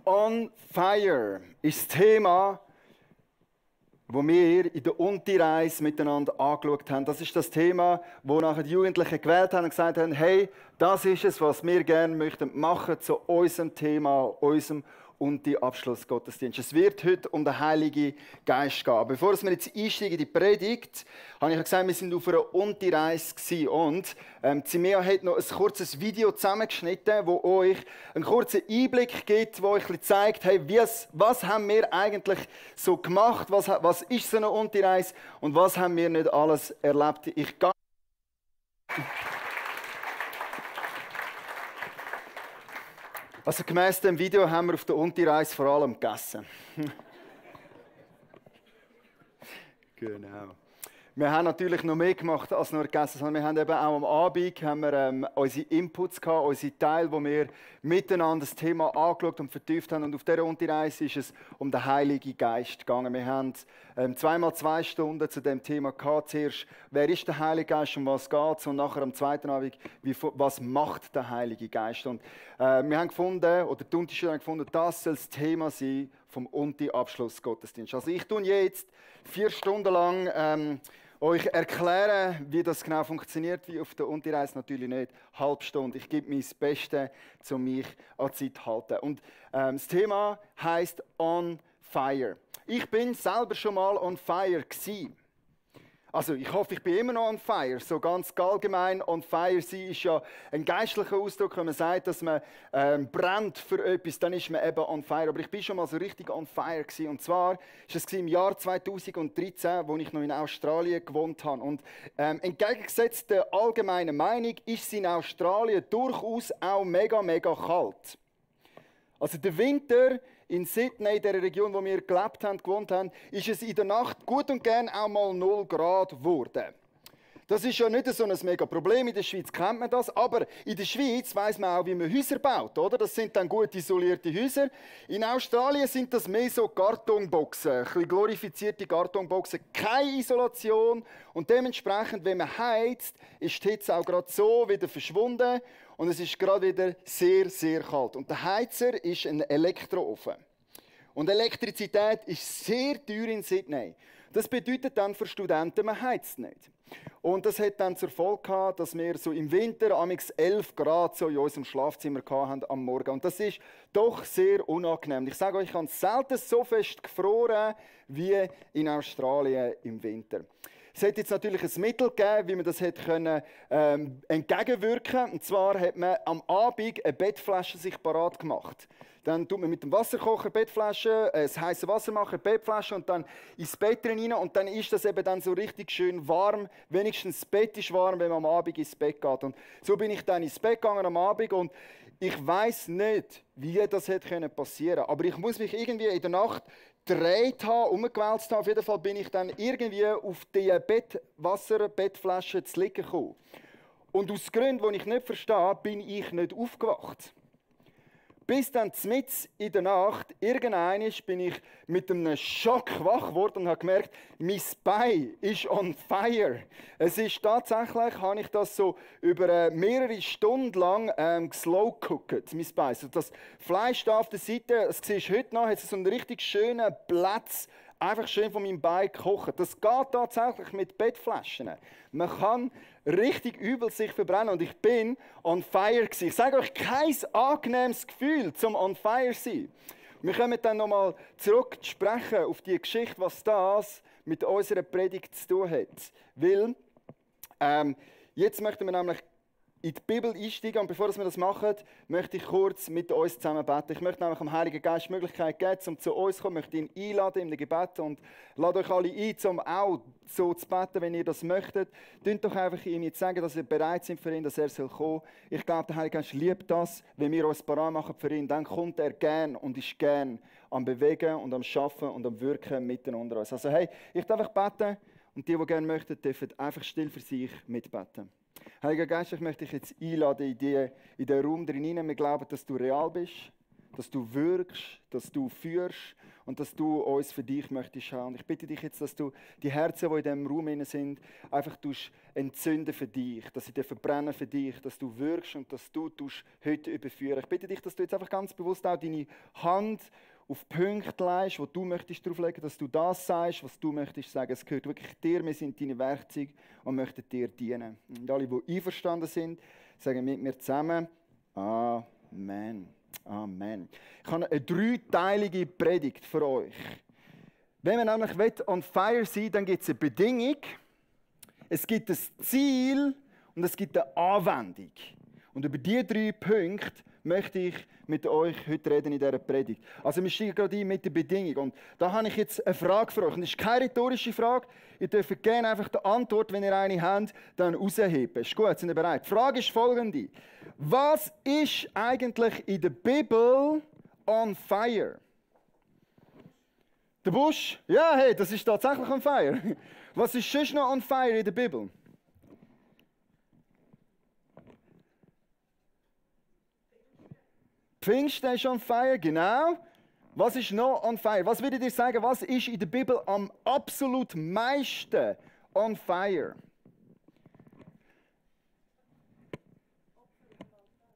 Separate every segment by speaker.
Speaker 1: On Fire ist das Thema, das wir in der Unti-Reise miteinander angeschaut haben. Das ist das Thema, wo nachher die Jugendlichen gewählt haben und gesagt haben, hey, das ist es, was wir gerne möchten machen zu unserem Thema, unserem Unti-Abschlussgottesdienst. Es wird heute um den Heiligen Geist gehen. Bevor wir jetzt einsteigen in die Predigt, habe ich gesagt, wir sind auf einer Unti-Reise und Zimea hat noch ein kurzes Video zusammengeschnitten, wo euch einen kurzen Einblick gibt, wo euch zeigt, hey, was haben wir eigentlich so gemacht, was ist so eine Unti-Reise und was haben wir nicht alles erlebt. Also gemäss dem Video haben wir auf der Unti-Reise vor allem gegessen. Genau. Wir haben natürlich noch mehr gemacht als nur gegessen, sondern wir haben eben auch am Abend unsere Inputs gehabt, unsere Teile, wo wir miteinander das Thema angeschaut und vertieft haben. Und auf dieser Unti-Reise ist es um den Heiligen Geist gegangen. Wir haben 2x2 Stunden zu dem Thema gehabt. Zuerst, wer ist der Heilige Geist, um was geht es? Und nachher am zweiten Abend, was macht der Heilige Geist? Und wir haben gefunden, oder die Unti-Schüler haben gefunden, das soll das Thema sein vom Unti-Abschluss-Gottesdienst. Also ich tue jetzt 4 Stunden lang euch erklären, wie das genau funktioniert, wie auf der Unti-Reise natürlich nicht. Halbe Stunde. Ich gebe mein Bestes, um mich an die Zeit zu halten. Und das Thema heisst On Fire. Ich bin selber schon mal on fire gewesen. Also ich hoffe, ich bin immer noch on fire. So ganz allgemein on fire sein ist ja ein geistlicher Ausdruck, wenn man sagt, dass man brennt für etwas, dann ist man eben on fire. Aber ich bin schon mal so richtig on fire gewesen. Und zwar war es im Jahr 2013, wo ich noch in Australien gewohnt habe. Und entgegengesetzt der allgemeinen Meinung ist es in Australien durchaus auch mega, mega kalt. Also der Winter in Sydney, in der Region, wo wir gelebt haben, gewohnt haben, ist es in der Nacht gut und gern auch mal 0 Grad geworden. Das ist ja nicht so ein mega Problem. In der Schweiz kennt man das. Aber in der Schweiz weiss man auch, wie man Häuser baut. Oder? Das sind dann gut isolierte Häuser. In Australien sind das mehr so Kartonboxen, ein bisschen glorifizierte Kartonboxen. Keine Isolation. Und dementsprechend, wenn man heizt, ist die Hitze auch gerade so wieder verschwunden. Und es ist gerade wieder sehr, sehr kalt. Und der Heizer ist ein Elektroofen. Und Elektrizität ist sehr teuer in Sydney. Das bedeutet dann für Studenten, man heizt nicht. Und das hat dann zur Folge gehabt, dass wir so im Winter amigs 11 Grad so in unserem Schlafzimmer hatten am Morgen. Und das ist doch sehr unangenehm. Ich sage euch, ich habe selten so fest gefroren wie in Australien im Winter. Es hätte jetzt natürlich ein Mittel gegeben, wie man das hätte können, entgegenwirken konnte. Und zwar hat man am Abend eine Bettflasche sich parat gemacht. Dann tut man mit dem Wasserkocher Bettflasche, das heiße Wasser machen, Bettflasche und dann ins Bett rein. Und dann ist das eben dann so richtig schön warm. Wenigstens das Bett ist warm, wenn man am Abend ins Bett geht. Und so bin ich dann ins Bett gegangen am Abend und ich weiss nicht, wie das hätte passieren können. Aber ich muss mich irgendwie in der Nacht gedreht haben, umgewälzt haben. Auf jeden Fall bin ich dann irgendwie auf die Bettflasche zu liegen gekommen. Und aus Gründen, die ich nicht verstehe, bin ich nicht aufgewacht. Bis dann mitten in der Nacht, irgendwann bin ich mit einem Schock wach geworden und habe gemerkt, mein Bein ist on fire. Es ist tatsächlich, habe ich das so über mehrere Stunden lang slow geguckt, mein Bein. Also das Fleisch da auf der Seite, das siehst du heute noch, hat so einen richtig schönen Platz, einfach schön von meinem Bein gekocht. Das geht tatsächlich mit Bettflaschen. Man kann richtig übel sich verbrennen und ich bin on fire gewesen. Ich sage euch, kein angenehmes Gefühl zum on fire sein. Wir kommen dann nochmal zurück zu sprechen auf die Geschichte, was das mit unserer Predigt zu tun hat. Weil jetzt möchten wir nämlich in die Bibel einsteigen und bevor wir das machen, möchte ich kurz mit uns zusammen beten. Ich möchte nämlich dem Heiligen Geist die Möglichkeit geben, um zu uns zu kommen. Ich möchte ihn einladen in den Gebet und lade euch alle ein, um auch so zu beten, wenn ihr das möchtet. Tönt doch einfach ihm jetzt sagen, dass ihr bereit sind für ihn, dass er kommen soll. Ich glaube, der Heilige Geist liebt das, wenn wir uns parat machen für ihn. Dann kommt er gern und ist gern am Bewegen und am Schaffen und am Wirken mitten unter uns. Also hey, ich darf einfach beten und die gerne möchten, dürfen einfach still für sich mitbeten. Heiliger Geist, ich möchte dich jetzt einladen in den Raum drin. Wir glauben, dass du real bist, dass du wirkst, dass du führst und dass du uns für dich möchtest haben. Und ich bitte dich jetzt, dass du die Herzen, die in diesem Raum sind, einfach entzünden für dich, dass sie dir verbrennen für dich, dass du wirkst und dass du heute überführen. Ich bitte dich, dass du jetzt einfach ganz bewusst auch deine Hand auf Punkte legst, wo du möchtest drauflegen, dass du das sagst, was du möchtest sagen. Es gehört wirklich dir, wir sind deine Werkzeuge und möchten dir dienen. Und alle, die einverstanden sind, sagen mit mir zusammen, Amen. Amen. Ich habe eine dreiteilige Predigt für euch. Wenn man nämlich on fire sein will, dann gibt es eine Bedingung, es gibt ein Ziel und es gibt eine Anwendung. Und über diese 3 Punkte möchte ich mit euch heute reden in dieser Predigt. Also wir steigen gerade ein mit der Bedingung. Und da habe ich jetzt eine Frage für euch. Und das ist keine rhetorische Frage. Ihr dürft gerne einfach die Antwort, wenn ihr eine habt, dann rausheben. Ist gut, sind ihr bereit? Die Frage ist folgende. Was ist eigentlich in der Bibel on fire? Der Busch? Ja, hey, das ist tatsächlich on fire. Was ist sonst noch on fire in der Bibel? Pfingsten ist on fire, genau. Was ist noch on fire? Was würdet ihr sagen, was ist in der Bibel am absolut meisten on fire?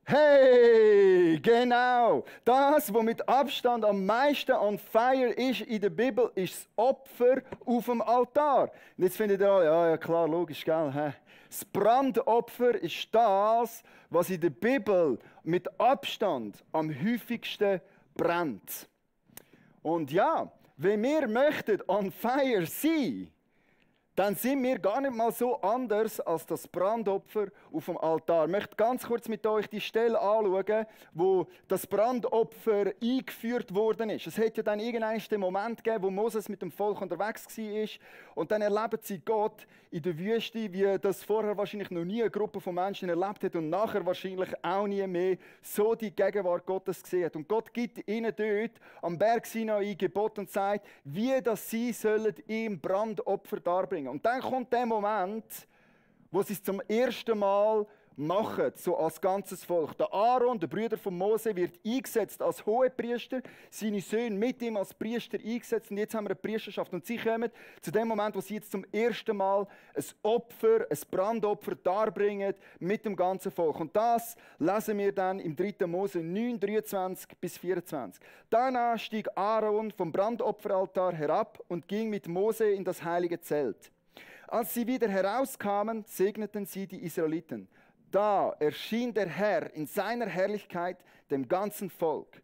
Speaker 1: Hey, genau. Das, was mit Abstand am meisten on fire ist in der Bibel, ist das Opfer auf dem Altar. Und jetzt findet ihr alle, ja klar, logisch, gell? Das Brandopfer ist das, was in der Bibel mit Abstand am häufigsten brennt. Und ja, wenn wir möchten on fire sein, dann sind wir gar nicht mal so anders als das Brandopfer auf dem Altar. Ich möchte ganz kurz mit euch die Stelle anschauen, wo das Brandopfer eingeführt worden ist. Es hat ja dann irgendeinen Moment gegeben, wo Moses mit dem Volk unterwegs war. Und dann erleben sie Gott in der Wüste, wie das vorher wahrscheinlich noch nie eine Gruppe von Menschen erlebt hat und nachher wahrscheinlich auch nie mehr so die Gegenwart Gottes gesehen hat. Und Gott gibt ihnen dort am Berg Sinai Gebot und sagt, wie das sie sollen ihm Brandopfer darbringen. Und dann kommt der Moment, wo sie es zum ersten Mal machen, so als ganzes Volk. Der Aaron, der Bruder von Mose, wird eingesetzt als Hohepriester, seine Söhne mit ihm als Priester eingesetzt und jetzt haben wir eine Priesterschaft. Und sie kommen zu dem Moment, wo sie jetzt zum ersten Mal ein Opfer, ein Brandopfer darbringen mit dem ganzen Volk. Und das lesen wir dann im 3. Mose 9, 23 bis 24. Danach stieg Aaron vom Brandopferaltar herab und ging mit Mose in das heilige Zelt. Als sie wieder herauskamen, segneten sie die Israeliten. Da erschien der Herr in seiner Herrlichkeit dem ganzen Volk.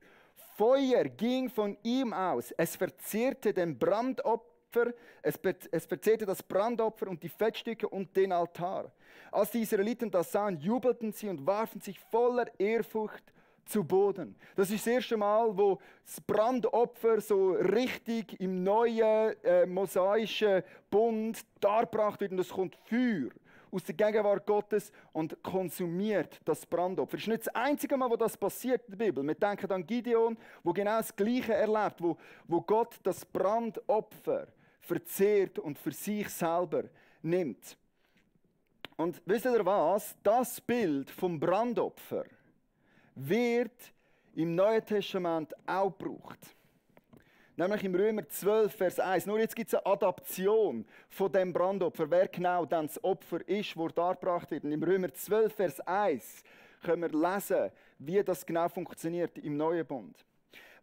Speaker 1: Feuer ging von ihm aus. Es verzehrte den Brandopfer, es verzehrte das Brandopfer und die Fettstücke und den Altar. Als die Israeliten das sahen, jubelten sie und warfen sich voller Ehrfurcht zu Boden. Das ist das erste Mal, wo das Brandopfer so richtig im neuen mosaischen Bund dargebracht wird und es kommt Feuer aus der Gegenwart Gottes und konsumiert das Brandopfer. Es ist nicht das einzige Mal, wo das passiert in der Bibel. Wir denken an Gideon, wo genau das Gleiche erlebt, wo Gott das Brandopfer verzehrt und für sich selber nimmt. Und wisst ihr was? Das Bild vom Brandopfer wird im Neuen Testament auch gebraucht. Nämlich im Römer 12, Vers 1. Nur jetzt gibt es eine Adaption von dem Brandopfer, wer genau dann das Opfer ist, das dargebracht wird. Und im Römer 12, Vers 1 können wir lesen, wie das genau funktioniert im Neuen Bund.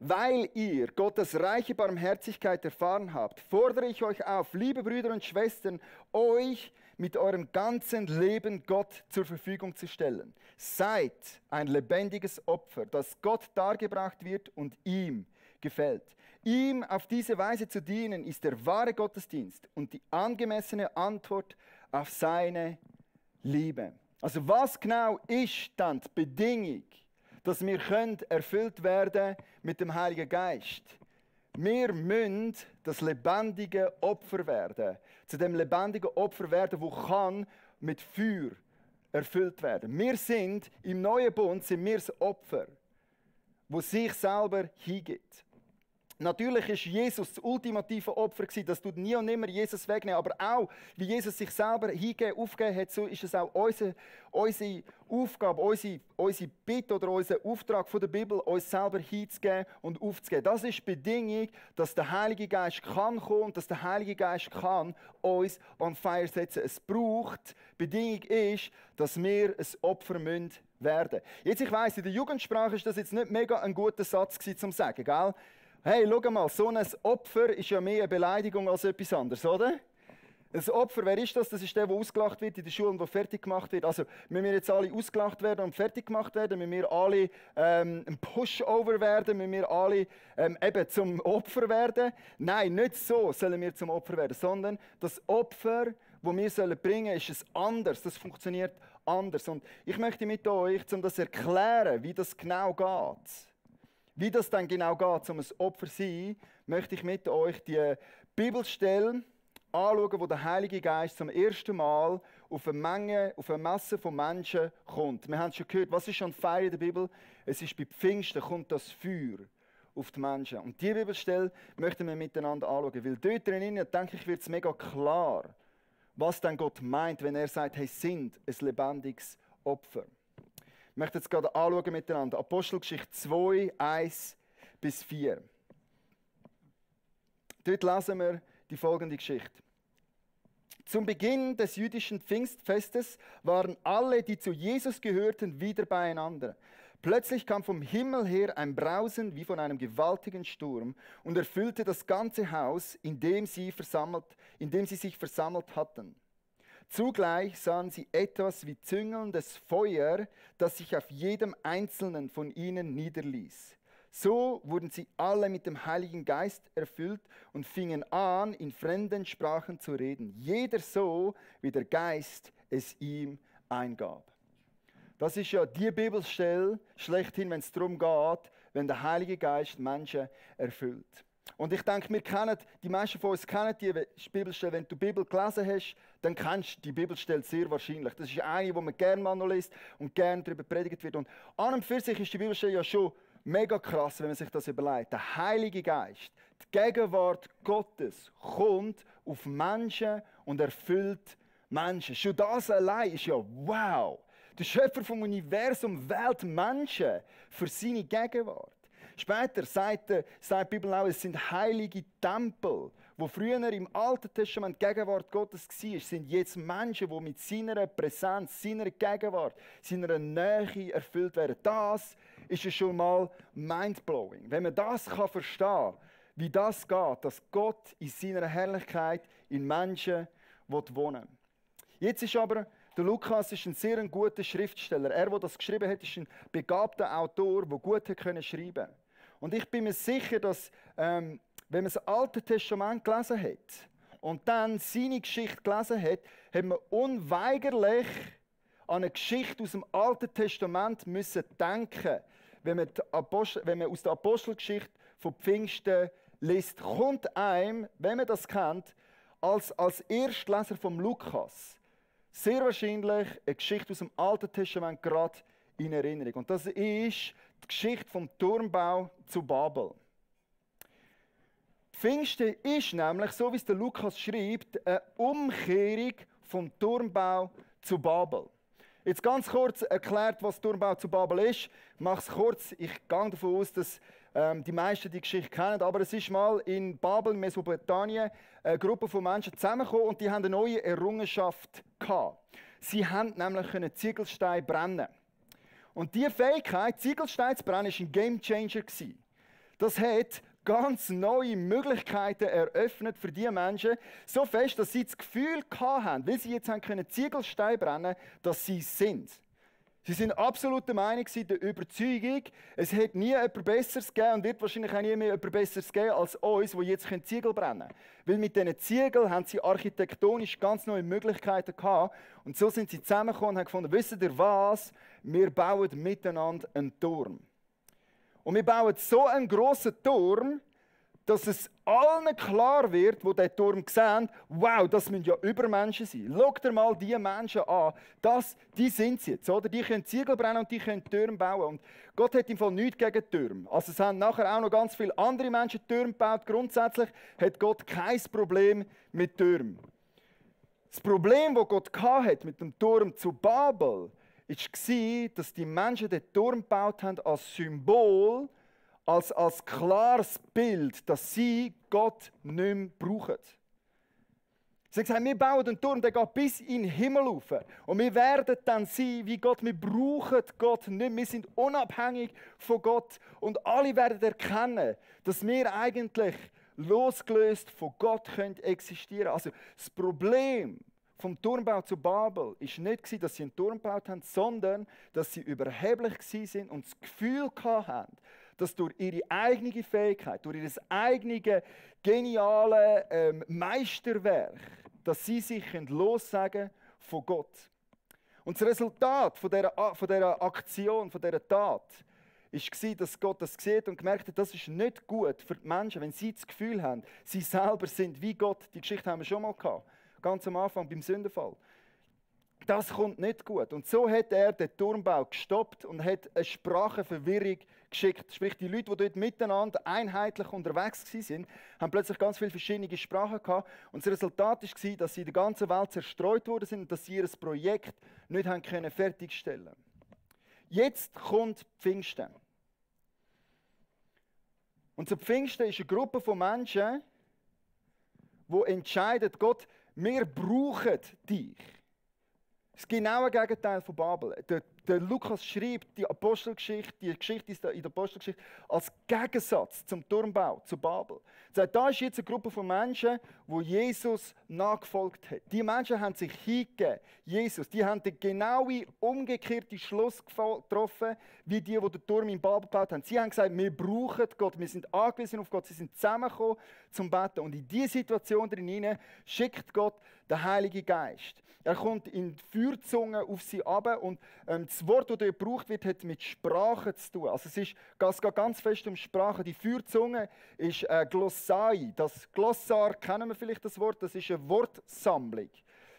Speaker 1: Weil ihr Gottes reiche Barmherzigkeit erfahren habt, fordere ich euch auf, liebe Brüder und Schwestern, euch mit eurem ganzen Leben Gott zur Verfügung zu stellen. Seid ein lebendiges Opfer, das Gott dargebracht wird und ihm gefällt. Ihm auf diese Weise zu dienen, ist der wahre Gottesdienst und die angemessene Antwort auf seine Liebe. Also was genau ist dann die Bedingung, dass wir erfüllt werden mit dem Heiligen Geist? Wir müssen das lebendige Opfer werden. Zu dem lebendigen Opfer werden, wo kann mit Feuer erfüllt werden. Wir sind im neuen Bund sind wir das Opfer, wo sich selber hingibt. Natürlich ist Jesus das ultimative Opfer gewesen. Das tut nie und nimmer Jesus wegnehmen. Aber auch, wie Jesus sich selber aufgegeben hat, so ist es auch unsere Aufgabe, unsere Bitte oder unser Auftrag von der Bibel, uns selber hinzugeben und aufzugeben. Das ist die Bedingung, dass der Heilige Geist kann kommen und dass der Heilige Geist kann uns an Feier setzen. Es braucht, die Bedingung ist, dass wir ein Opfer werden müssen. Jetzt, ich weiss, in der Jugendsprache ist das jetzt nicht mega ein guter Satz gewesen, zum sagen, gell? Hey, schau mal, so ein Opfer ist ja mehr eine Beleidigung als etwas anderes, oder? Ein Opfer, wer ist das? Das ist der ausgelacht wird in der Schule und der fertig gemacht wird. Also, wenn wir jetzt alle ausgelacht werden und fertig gemacht werden, wenn wir alle ein Pushover werden, wenn wir alle eben zum Opfer werden. Nein, nicht so sollen wir zum Opfer werden, sondern das Opfer, das wir sollen bringen, ist es anders. Das funktioniert anders. Und ich möchte mit euch, um das zu erklären, wie das genau geht, wie das dann genau geht, um ein Opfer zu sein, möchte ich mit euch die Bibelstelle anschauen, wo der Heilige Geist zum ersten Mal auf eine Masse von Menschen kommt. Wir haben schon gehört, was ist an Feier in der Bibel? Es ist bei Pfingsten kommt das Feuer auf die Menschen. Und diese Bibelstelle möchten wir miteinander anschauen, weil dort drinnen, denke ich, wird es mega klar, was dann Gott meint, wenn er sagt, hey, sind ein lebendiges Opfer. Ich möchte jetzt gerade anschauen miteinander. Apostelgeschichte 2, 1-4. Dort lesen wir die folgende Geschichte. Zum Beginn des jüdischen Pfingstfestes waren alle, die zu Jesus gehörten, wieder beieinander. Plötzlich kam vom Himmel her ein Brausen wie von einem gewaltigen Sturm und erfüllte das ganze Haus, in dem sie sich versammelt hatten. Zugleich sahen sie etwas wie züngelndes Feuer, das sich auf jedem einzelnen von ihnen niederließ. So wurden sie alle mit dem Heiligen Geist erfüllt und fingen an, in fremden Sprachen zu reden. Jeder so, wie der Geist es ihm eingab. Das ist ja die Bibelstelle schlechthin, wenn es darum geht, wenn der Heilige Geist Menschen erfüllt. Und ich denke, die meisten von uns kennen die Bibelstelle. Wenn du die Bibel gelesen hast, dann kennst du die Bibelstelle sehr wahrscheinlich. Das ist eine, die man gerne mal noch liest und gerne darüber predigt wird. Und an und für sich ist die Bibelstelle ja schon mega krass, wenn man sich das überlegt. Der Heilige Geist, die Gegenwart Gottes, kommt auf Menschen und erfüllt Menschen. Schon das allein ist ja wow. Der Schöpfer vom Universum wählt Menschen für seine Gegenwart. Später sagt die Bibel auch, es sind heilige Tempel, wo früher im Alten Testament die Gegenwart Gottes war, sind jetzt Menschen, die mit seiner Präsenz, seiner Gegenwart, seiner Nähe erfüllt werden. Das ist ja schon mal mindblowing. Wenn man das verstehen kann, wie das geht, dass Gott in seiner Herrlichkeit in Menschen wohnen will. Jetzt ist aber, der Lukas ist ein sehr guter Schriftsteller. Er, der das geschrieben hat, ist ein begabter Autor, der gut schreiben konnte. Und ich bin mir sicher, dass, wenn man das Alte Testament gelesen hat und dann seine Geschichte gelesen hat, hat man unweigerlich an eine Geschichte aus dem Alten Testament müssen denken. Wenn man aus der Apostelgeschichte von Pfingsten liest, kommt einem, wenn man das kennt, als Erstleser vom Lukas sehr wahrscheinlich eine Geschichte aus dem Alten Testament gerade in Erinnerung. Und das ist die Geschichte vom Turmbau zu Babel. Pfingsten ist nämlich, so wie es der Lukas schreibt, eine Umkehrung vom Turmbau zu Babel. Jetzt ganz kurz erklärt, was Turmbau zu Babel ist. Ich mache es kurz. Ich gehe davon aus, dass die meisten die Geschichte kennen. Aber es ist mal in Babel, in Mesopotamien, eine Gruppe von Menschen zusammengekommen und die haben eine neue Errungenschaft gehabt. Sie haben nämlich Ziegelsteine brennen. Und diese Fähigkeit, Ziegelsteine zu brennen, war ein Gamechanger. Das hat ganz neue Möglichkeiten eröffnet für diese Menschen. So fest, dass sie das Gefühl hatten, weil sie jetzt Ziegelsteine brennen konnten, dass sie es sind. Sie sind absolut der Meinung, der Überzeugung, es hätte nie jemand Besseres gegeben und wird wahrscheinlich auch nie mehr jemand Besseres geben als uns, die jetzt Ziegel brennen können. Weil mit diesen Ziegeln haben sie architektonisch ganz neue Möglichkeiten gehabt. Und so sind sie zusammengekommen und haben gefunden, wisst ihr was? Wir bauen miteinander einen Turm. Und wir bauen so einen grossen Turm, dass es allen klar wird, die diesen Turm sehen, wow, das müssen ja Übermenschen sein. Schaut dir mal diese Menschen an, die sind es jetzt, oder? Die können Ziegel brennen und die können Türme bauen. Und Gott hat im Fall nichts gegen Türme. Also es haben nachher auch noch ganz viele andere Menschen Türme gebaut. Grundsätzlich hat Gott kein Problem mit Türmen. Das Problem, das Gott hatte mit dem Turm zu Babel, war, dass die Menschen den Turm gebaut haben als Symbol, als klares Bild, dass sie Gott nicht mehr brauchen. Sie haben gesagt, wir bauen einen Turm, der geht bis in den Himmel rauf. Und wir werden dann sein wie Gott. Wir brauchen Gott nicht mehr. Wir sind unabhängig von Gott. Und alle werden erkennen, dass wir eigentlich losgelöst von Gott existieren können. Also das Problem vom Turmbau zu Babel war nicht, dass sie einen Turm gebaut haben, sondern dass sie überheblich waren und das Gefühl hatten, dass durch ihre eigene Fähigkeit, durch ihr eigenes geniale Meisterwerk, dass sie sich lossagen von Gott. Und das Resultat von dieser Aktion, von dieser Tat, war, dass Gott das sieht und gemerkt hat, das ist nicht gut für die Menschen, wenn sie das Gefühl haben, sie selber sind wie Gott. Die Geschichte haben wir schon mal gehabt, ganz am Anfang beim Sündenfall. Das kommt nicht gut. Und so hat er den Turmbau gestoppt und hat eine Sprachenverwirrung geschickt. Sprich, die Leute, die dort miteinander einheitlich unterwegs waren, haben plötzlich ganz viele verschiedene Sprachen gehabt. Und das Resultat war, dass sie in der ganzen Welt zerstreut worden sind und dass sie ihr Projekt nicht haben können fertigstellen konnten. Jetzt kommt Pfingsten. Und zu Pfingsten ist eine Gruppe von Menschen, die entscheiden, Gott, wir brauchen dich. Das genaue Gegenteil von Babel. Der Lukas schreibt die Apostelgeschichte, die Geschichte in der Apostelgeschichte, als Gegensatz zum Turmbau, zu Babel. Er sagt, da ist jetzt eine Gruppe von Menschen, die Jesus nachgefolgt hat. Die Menschen haben sich hingegeben, Jesus. Die haben den genauen, umgekehrten Schluss getroffen, wie die den Turm in Babel gebaut haben. Sie haben gesagt, wir brauchen Gott, wir sind angewiesen auf Gott. Sie sind zusammengekommen zum Beten. Und in diese Situation drin schickt Gott den Heiligen Geist. Er kommt in Feuerzungen auf sie runter und das Wort, das dort gebraucht wird, hat mit Sprache zu tun. Also es geht ganz fest um Sprache. Die Feuerzunge ist Glossai. Das Glossar, kennen wir vielleicht das Wort, das ist eine Wortsammlung.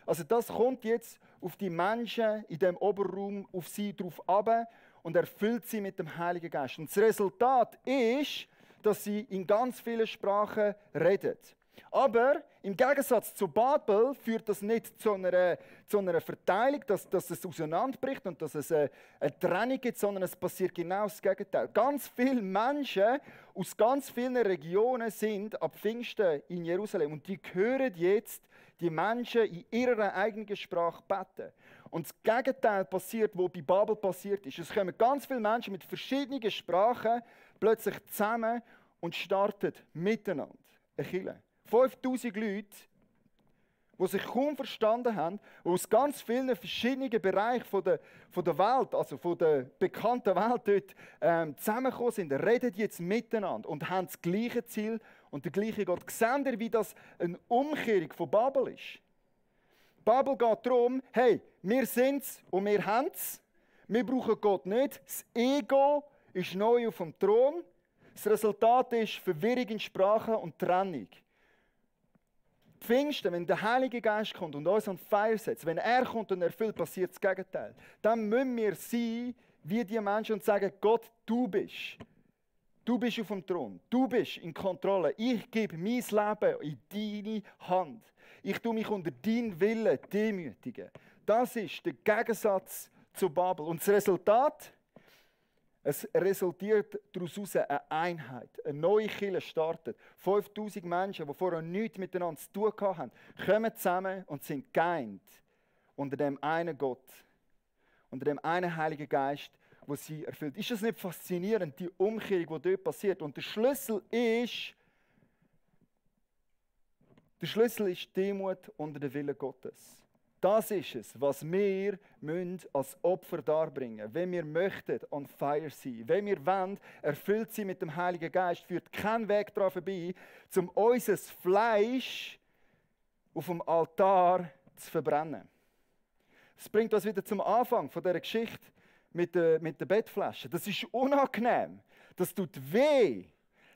Speaker 1: Also das kommt jetzt auf die Menschen in dem Oberraum auf sie drauf runter und erfüllt sie mit dem Heiligen Geist. Und das Resultat ist, dass sie in ganz vielen Sprachen reden. Aber im Gegensatz zu Babel führt das nicht zu einer Verteilung, dass es auseinanderbricht und dass es eine Trennung gibt, sondern es passiert genau das Gegenteil. Ganz viele Menschen aus ganz vielen Regionen sind ab Pfingsten in Jerusalem und die hören jetzt die Menschen in ihrer eigenen Sprache beten. Und das Gegenteil passiert, was bei Babel passiert ist. Es kommen ganz viele Menschen mit verschiedenen Sprachen plötzlich zusammen und starten miteinander eine Kirche. 5000 Leute, die sich kaum verstanden haben, die aus ganz vielen verschiedenen Bereichen von der Welt, also von der bekannten Welt dort zusammengekommen sind, reden jetzt miteinander und haben das gleiche Ziel und den gleichen Gott. Seht ihr, wie das eine Umkehrung von Babel ist? Babel geht darum, hey, wir sind es und wir haben es. Wir brauchen Gott nicht. Das Ego ist neu auf dem Thron. Das Resultat ist Verwirrung in Sprache und Trennung. Pfingsten, wenn der Heilige Geist kommt und uns an Feier setzt, wenn er kommt und erfüllt, passiert das Gegenteil. Dann müssen wir sein wie die Menschen und sagen, Gott, du bist auf dem Thron, du bist in Kontrolle. Ich gebe mein Leben in deine Hand. Ich tue mich unter deinen Willen demütigen. Das ist der Gegensatz zu Babel. Und das Resultat? Es resultiert daraus eine Einheit. Eine neue Kirche startet. 5000 Menschen, die vorher nichts miteinander zu tun hatten, kommen zusammen und sind geeint unter dem einen Gott, unter dem einen Heiligen Geist, der sie erfüllt. Ist das nicht faszinierend, die Umkehrung, die dort passiert? Und der Schlüssel ist Demut unter den Willen Gottes. Das ist es, was wir als Opfer darbringen müssen. Wenn wir möchten, on fire sein, wenn wir wollen, erfüllt sein mit dem Heiligen Geist, führt kein Weg daran vorbei, um unser Fleisch auf dem Altar zu verbrennen. Das bringt uns wieder zum Anfang von dieser Geschichte mit der Bettflasche. Das ist unangenehm. Das tut weh.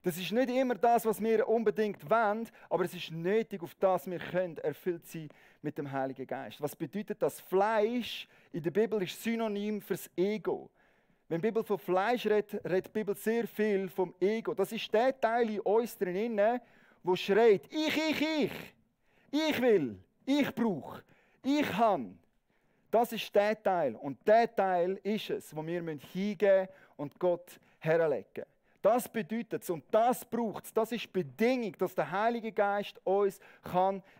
Speaker 1: Das ist nicht immer das, was wir unbedingt wollen, aber es ist nötig, auf das wir können erfüllt sein mit dem Heiligen Geist. Was bedeutet das? Fleisch in der Bibel ist Synonym fürs Ego. Wenn die Bibel von Fleisch redet, redet die Bibel sehr viel vom Ego. Das ist der Teil in uns drin, der schreit, ich will, ich brauche, ich kann. Das ist der Teil. Und der Teil ist es, wo wir hingeben und Gott herlegen. Das bedeutet es und das braucht es. Das ist die Bedingung, dass der Heilige Geist uns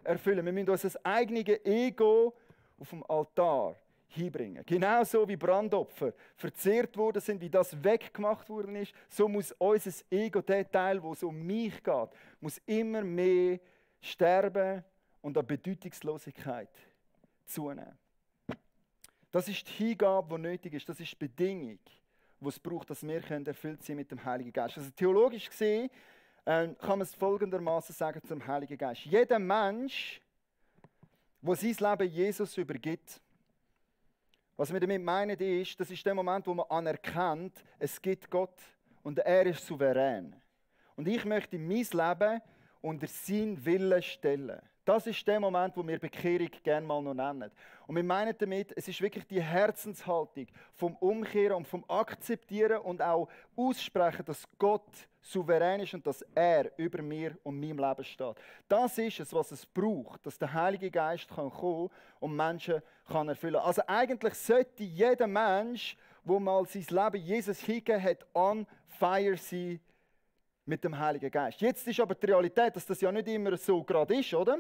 Speaker 1: erfüllen kann. Wir müssen unser eigenes Ego auf dem Altar hinbringen. Genauso wie Brandopfer verzehrt worden sind, wie das weggemacht worden ist, so muss unser Ego, der Teil, wo es um mich geht, muss immer mehr sterben und an Bedeutungslosigkeit zunehmen. Das ist die Hingabe, die nötig ist. Das ist die Bedingung, die es braucht, dass wir erfüllt sein mit dem Heiligen Geist. Also theologisch gesehen kann man es folgendermaßen sagen zum Heiligen Geist. Jeder Mensch, der sein Leben Jesus übergibt, was wir damit meinen ist, das ist der Moment, wo man anerkennt, es gibt Gott und er ist souverän. Und ich möchte mein Leben unter seinen Willen stellen. Das ist der Moment, wo wir Bekehrung gerne mal noch nennen. Und wir meinen damit, es ist wirklich die Herzenshaltung vom Umkehren und vom Akzeptieren und auch Aussprechen, dass Gott souverän ist und dass er über mir und meinem Leben steht. Das ist es, was es braucht, dass der Heilige Geist kommen kann und Menschen erfüllen kann. Also eigentlich sollte jeder Mensch, der mal sein Leben Jesus hingegeben hat, on fire sein mit dem Heiligen Geist. Jetzt ist aber die Realität, dass das ja nicht immer so gerade ist, oder?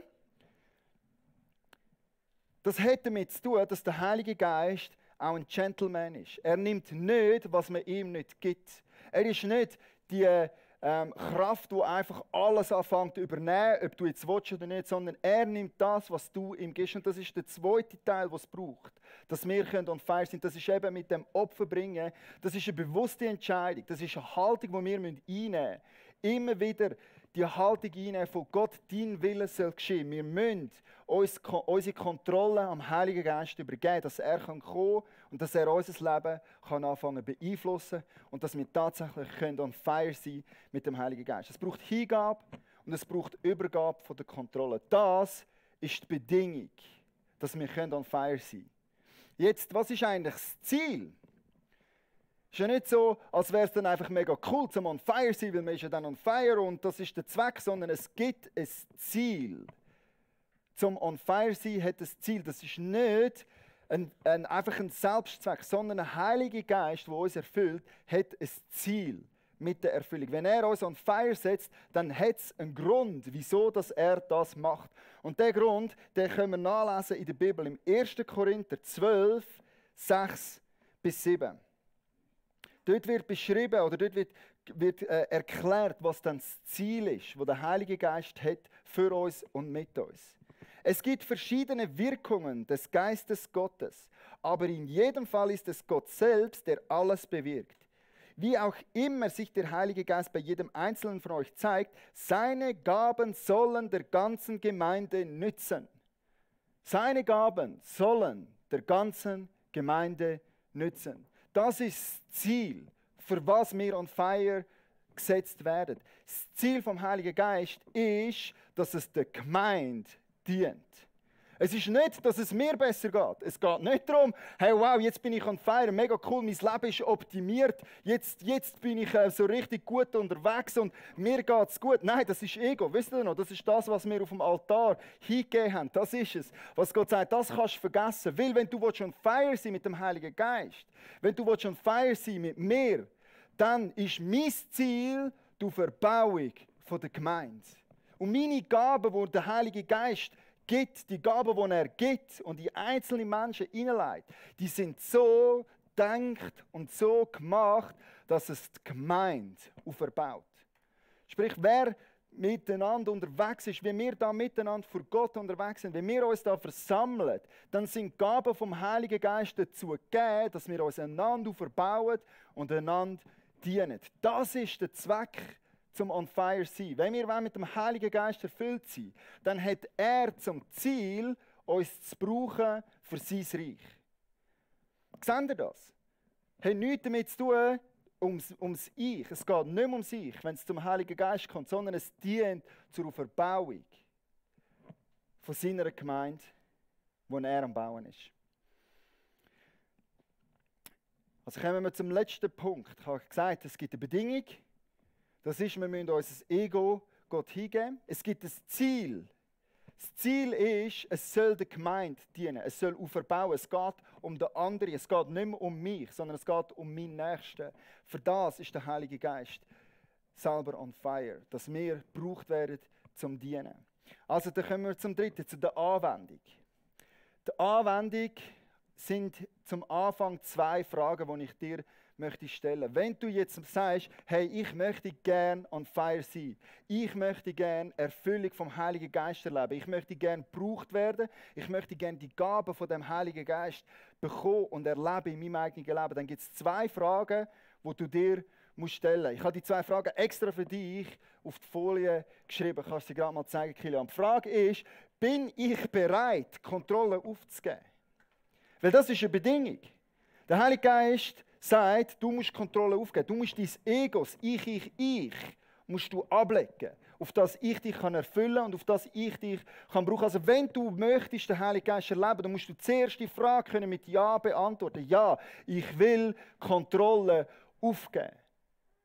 Speaker 1: Das hat damit zu tun, dass der Heilige Geist auch ein Gentleman ist. Er nimmt nicht, was man ihm nicht gibt. Er ist nicht die Kraft, die einfach alles anfängt zu übernehmen, ob du jetzt willst oder nicht, sondern er nimmt das, was du ihm gibst. Und das ist der zweite Teil, was es braucht, dass wir on fire sind. Das ist eben mit dem Opfer bringen. Das ist eine bewusste Entscheidung. Das ist eine Haltung, die wir einnehmen müssen. Immer wieder die Haltung einnehmen von Gott, dein Wille soll geschehen. Wir müssen uns unsere Kontrolle am Heiligen Geist übergeben, dass er kommen kann und dass er unser Leben anfangen zu beeinflussen und dass wir tatsächlich on fire sein mit dem Heiligen Geist. Es braucht Hingabe und es braucht Übergabe von der Kontrolle. Das ist die Bedingung, dass wir on fire sein können. Jetzt, was ist eigentlich das Ziel? Es ist ja nicht so, als wäre es dann einfach mega cool, zum on fire sein, weil man ist ja dann on fire und das ist der Zweck, sondern es gibt ein Ziel. Zum on fire sein hat ein Ziel. Das ist nicht einfach ein Selbstzweck, sondern ein Heiliger Geist, der uns erfüllt, hat ein Ziel mit der Erfüllung. Wenn er uns on fire setzt, dann hat es einen Grund, wieso dass er das macht. Und der Grund, den können wir nachlesen in der Bibel, im 1. Korinther 12, 6 bis 7. Dort wird beschrieben oder dort wird erklärt, was dann das Ziel ist, das der Heilige Geist hat für uns und mit uns. Es gibt verschiedene Wirkungen des Geistes Gottes, aber in jedem Fall ist es Gott selbst, der alles bewirkt. Wie auch immer sich der Heilige Geist bei jedem Einzelnen von euch zeigt, seine Gaben sollen der ganzen Gemeinde nützen. Seine Gaben sollen der ganzen Gemeinde nützen. Das ist das Ziel, für was wir on fire gesetzt werden. Das Ziel vom Heiligen Geist ist, dass es der Gemeinde dient. Es ist nicht, dass es mir besser geht. Es geht nicht darum, hey wow, jetzt bin ich on fire, mega cool, mein Leben ist optimiert, jetzt bin ich so richtig gut unterwegs und mir geht es gut. Nein, das ist Ego, wisst ihr noch? Das ist das, was wir auf dem Altar hingegeben haben. Das ist es, was Gott sagt, das kannst du vergessen. Weil wenn du on fire sein mit dem Heiligen Geist, wenn du on fire sein mit mir, dann ist mein Ziel die Verbauung der Gemeinde. Und meine Gaben, die der Heilige Geist gibt, die Gaben, die er gibt und die einzelnen Menschen hineinlegt, die sind so gedacht und so gemacht, dass es die Gemeinde auferbaut. Sprich, wer miteinander unterwegs ist, wie wir da miteinander vor Gott unterwegs sind, wenn wir uns da versammeln, dann sind die Gaben vom Heiligen Geist dazu gegeben, dass wir uns einander auferbauen und einander dienen. Das ist der Zweck zum on fire sein. Wenn wir mit dem Heiligen Geist erfüllt sind, dann hat er zum Ziel, uns zu brauchen für sein Reich. Seht ihr das? Hat nichts damit zu tun, ums Ich. Es geht nicht mehr um sich, wenn es zum Heiligen Geist kommt, sondern es dient zur Verbauung von seiner Gemeinde, wo er am Bauen ist. Also kommen wir zum letzten Punkt. Ich habe gesagt, es gibt eine Bedingung. Das ist, wir müssen unser Ego Gott hingeben. Es gibt ein Ziel. Das Ziel ist, es soll der Gemeinde dienen. Es soll auferbauen. Es geht um den anderen. Es geht nicht mehr um mich, sondern es geht um meinen Nächsten. Für das ist der Heilige Geist selber on fire. Dass wir gebraucht werden zum Dienen. Also dann kommen wir zum dritten, zu der Anwendung. Die Anwendung sind zum Anfang 2 Fragen, die ich dir möchte stellen. Wenn du jetzt sagst, hey, ich möchte gerne on fire sein, ich möchte gerne Erfüllung vom Heiligen Geist erleben, ich möchte gerne gebraucht werden, ich möchte gerne die Gaben von dem Heiligen Geist bekommen und erleben in meinem eigenen Leben, dann gibt es 2 Fragen, die du dir stellen musst. Ich habe die 2 Fragen extra für dich auf die Folie geschrieben. Kannst du sie gerade mal zeigen, Kilian? Die Frage ist, bin ich bereit, Kontrolle aufzugeben? Weil das ist eine Bedingung. Der Heilige Geist sagt, du musst Kontrolle aufgeben. Du musst dein Ego, das Ich, musst du ablegen. Auf das ich dich erfüllen kann und auf das ich dich brauchen kann. Also wenn du möchtest den Heiligen Geist erleben, dann musst du zuerst die Frage mit Ja beantworten. Ja, ich will Kontrolle aufgeben.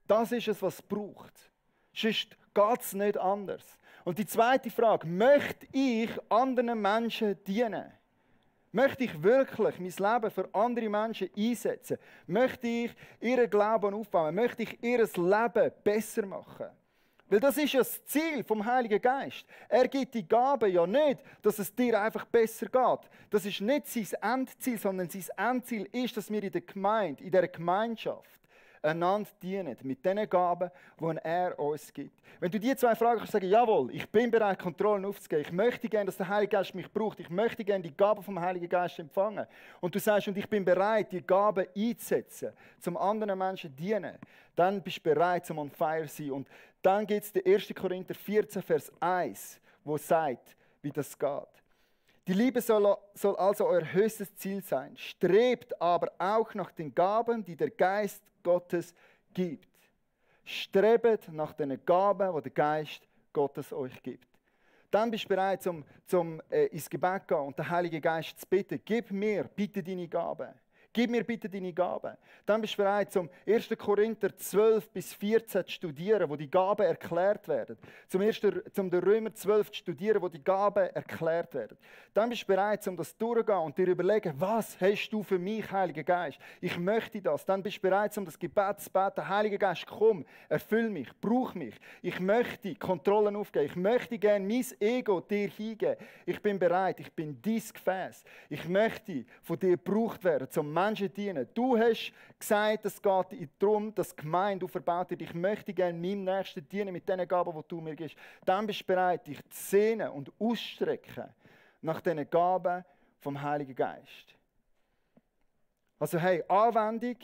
Speaker 1: Das ist es, was es braucht. Sonst geht es nicht anders. Und die zweite Frage, möchte ich anderen Menschen dienen? Möchte ich wirklich mein Leben für andere Menschen einsetzen? Möchte ich ihren Glauben aufbauen? Möchte ich ihr Leben besser machen? Weil das ist ja das Ziel vom Heiligen Geist. Er gibt die Gaben ja nicht, dass es dir einfach besser geht. Das ist nicht sein Endziel, sondern sein Endziel ist, dass wir in der Gemeinde, in dieser Gemeinschaft einander dienen, mit den Gaben, die er uns gibt. Wenn du diese 2 Fragen kannst, sagen, jawohl, ich bin bereit, Kontrollen aufzugeben, ich möchte gerne, dass der Heilige Geist mich braucht, ich möchte gerne die Gaben vom Heiligen Geist empfangen. Und du sagst, und ich bin bereit, die Gaben einzusetzen, zum anderen Menschen dienen, dann bist du bereit, zum on fire zu sein. Und dann gibt es den 1. Korinther 14, Vers 1, wo sagt, wie das geht. Die Liebe soll also euer höchstes Ziel sein. Strebt aber auch nach den Gaben, die der Geist Gottes gibt. Strebt nach den Gaben, die der Geist Gottes euch gibt. Dann bist du bereit, ins Gebet zu gehen und den Heiligen Geist zu bitten. Gib mir bitte deine Gaben. Gib mir bitte deine Gaben. Dann bist du bereit, zum 1. Korinther 12 bis 14 zu studieren, wo die Gaben erklärt werden. Zum den Römer 12 zu studieren, wo die Gaben erklärt werden. Dann bist du bereit, das durchzugehen und dir überlegen, was hast du für mich, Heiliger Geist? Ich möchte das. Dann bist du bereit, das Gebet zu beten. Heiliger Geist, komm, erfüll mich, brauch mich. Ich möchte Kontrollen aufgeben. Ich möchte gerne mein Ego dir hingeben. Ich bin bereit, ich bin dein Gefäß. Ich möchte von dir gebraucht werden, zum Menschen dienen. Du hast gesagt, es geht darum, dass die Gemeinde verbaut wird. Ich möchte gerne meinem Nächsten dienen mit den Gaben, die du mir gibst. Dann bist du bereit, dich zu sehnen und ausstrecken nach diesen Gaben vom Heiligen Geist. Also hey, Anwendung,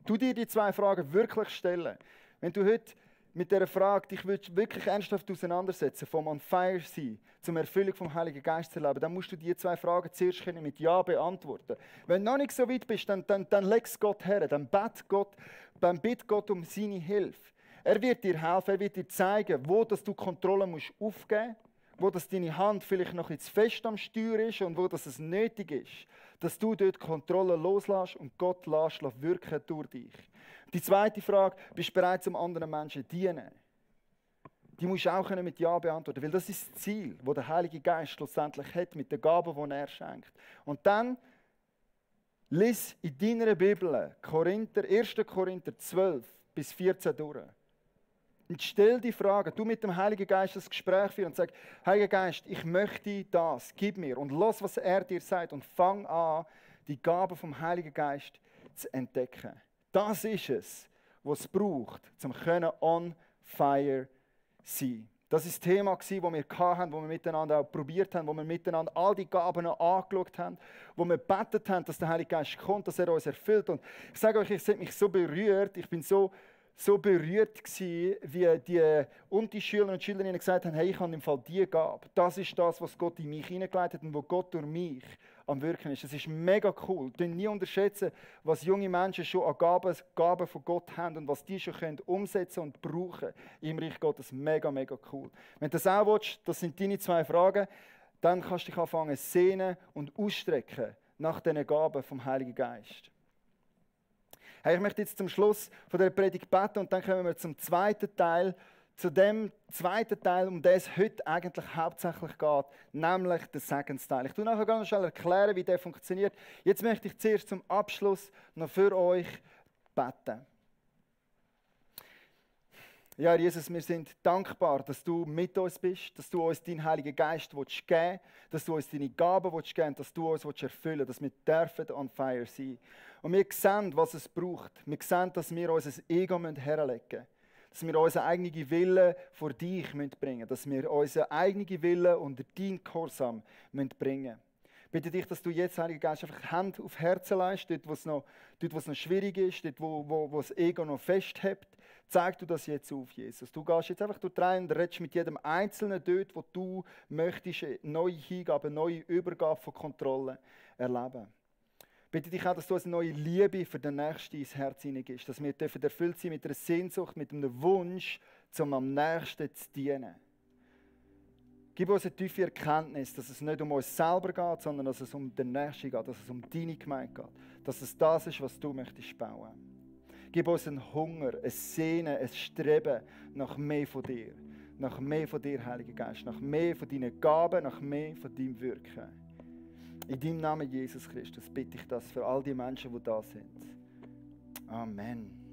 Speaker 1: tu dir die 2 Fragen wirklich stellen. Wenn du heute mit dieser Frage dich wirklich ernsthaft auseinandersetzen, vom on fire sein, zum Erfüllung vom Heiligen Geist zu erleben, dann musst du diese 2 Fragen zuerst mit Ja beantworten. Wenn du noch nicht so weit bist, dann leg es Gott her, dann bitt Gott um seine Hilfe. Er wird dir helfen, er wird dir zeigen, wo dass du Kontrolle aufgeben musst, wo dass deine Hand vielleicht noch jetzt fest am Steuer ist und wo dass es nötig ist, dass du dort Kontrolle loslässt und Gott lässt wirken durch dich. Die zweite Frage, bist du bereit, zum anderen Menschen zu dienen? Die musst du auch mit Ja beantworten, weil das ist das Ziel, das der Heilige Geist schlussendlich hat, mit den Gaben, die er schenkt. Und dann lies in deiner Bibel 1. Korinther 12 bis 14 durch. Und stell die Frage, du mit dem Heiligen Geist das Gespräch führen und sag, Heiliger Geist, ich möchte das, gib mir. Und lass, was er dir sagt und fang an, die Gaben vom Heiligen Geist zu entdecken. Das ist es, was es braucht, um on fire zu sein. Das war das Thema, das wir hatten, wo wir miteinander auch probiert haben, wo wir miteinander all die Gaben angeschaut haben, wo wir gebetet haben, dass der Heilige Geist kommt, dass er uns erfüllt. Und ich sage euch, es hat mich so berührt, ich bin so berührt gewesen, wie die Schüler und Schülerinnen gesagt haben, hey, ich habe im Fall die Gabe. Das ist das, was Gott in mich hineingeleitet hat und was Gott durch mich am Wirken ist. Das ist mega cool. Du nie unterschätzen, was junge Menschen schon an Gaben von Gott haben und was die schon können umsetzen und brauchen im Reich Gottes. Mega, mega cool. Wenn du das auch willst, das sind deine 2 Fragen, dann kannst du dich anfangen sehnen und ausstrecken nach diesen Gaben vom Heiligen Geist. Hey, ich möchte jetzt zum Schluss von der Predigt beten und dann kommen wir zum zweiten Teil, zu dem zweiten Teil, um den es heute eigentlich hauptsächlich geht, nämlich der Segensteil. Ich tue nachher ganz schnell erklären, wie der funktioniert. Jetzt möchte ich zuerst zum Abschluss noch für euch beten. Ja, Jesus, wir sind dankbar, dass du mit uns bist, dass du uns deinen Heiligen Geist geben willst, dass du uns deine Gaben geben willst, dass du uns erfüllen willst, dass wir dürfen on fire sein. Und wir sehen, was es braucht. Wir sehen, dass wir unser Ego herlegen müssen. Dass wir unseren eigenen Willen vor dich bringen müssen. Dass wir unseren eigenen Willen unter dein Gehorsam bringen müssen. Ich bitte dich, dass du jetzt, Heiliger Geist, einfach Hand auf Herzen legst, dort wo es noch schwierig ist, dort wo das Ego noch festhält. Zeig du das jetzt auf, Jesus. Du gehst jetzt einfach durch rein und redest mit jedem Einzelnen dort, wo du möchtest, eine neue Hingabe, eine neue Übergabe von Kontrolle erleben. Bitte dich auch, dass du eine neue Liebe für den Nächsten ins Herz hineingibst, dass wir erfüllt sein mit einer Sehnsucht, mit einem Wunsch, um am Nächsten zu dienen. Gib uns eine tiefe Erkenntnis, dass es nicht um uns selber geht, sondern dass es um den Nächsten geht, dass es um deine Gemeinde geht, dass es das ist, was du möchtest bauen. Gib uns einen Hunger, ein Sehnen, ein Streben nach mehr von dir, Heiliger Geist, nach mehr von deinen Gaben, nach mehr von deinem Wirken. In deinem Namen Jesus Christus bitte ich das für all die Menschen, die da sind. Amen.